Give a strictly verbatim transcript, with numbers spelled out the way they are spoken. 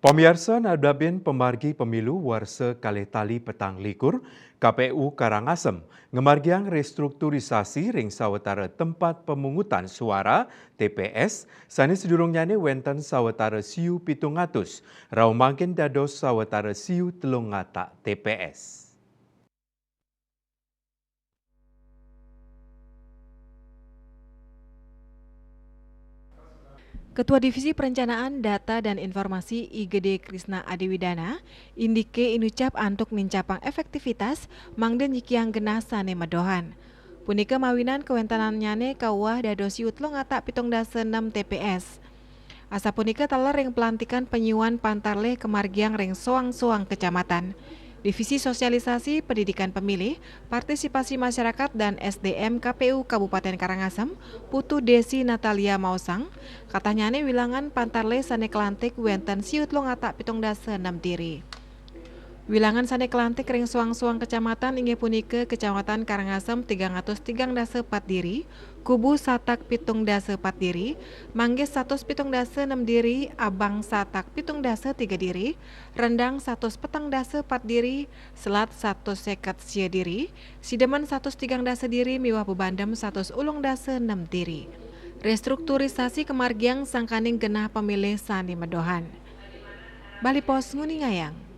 Pamiarsa, nadabin pamargi pemilu warsa kalih tali petang likur, K P U Karangasem ngamargiang restrukturisasi ring sawatara tempat pemungutan suara, T P S, sane sadurungnyane wenten sawatara siu pitung atus, rauh mangkin dados sawatara siu telung atak T P S. Ketua Divisi Perencanaan, Data, dan Informasi I G D Krisna Adiwidana, indike inucap antuk nincapang efektivitas, mangda nyikiang genah sane medohan. Punika mawinan kawentenannyane kauwah dados siu telung atak pitung dasa enem T P S. Asapunika taler ring pelantikan penyiuan pantarlih kamargiang ring soang-soang kecamatan. Divisi Sosialisasi Pendidikan Pemilih, Partisipasi Masyarakat dan S D M K P U Kabupaten Karangasem, Putu Desi Natalia maosang, katahnyane wilangan pantarlih sane kalantik wenten siu telung atak pitung dasa enem diri. Wilangan sane kalantik ring soang-soang kecamatan inggih punika Kecamatan Karangasem tigang atus tigang dasa pat diri, Kubu satak pitung dasa pat diri, Manggis satus pitung dasa enem diri, Abang satak pitung dasa tiga diri, Rendang satus petang dasa pat diri, Selat satus seket sia diri, Sidemen satus tigang dasa diri miwah Bebandem satus ulung dasa enem diri. Restrukturisasi kamargiang sangkaning genah pemilih sane medohan. Bali Pos nguningayang.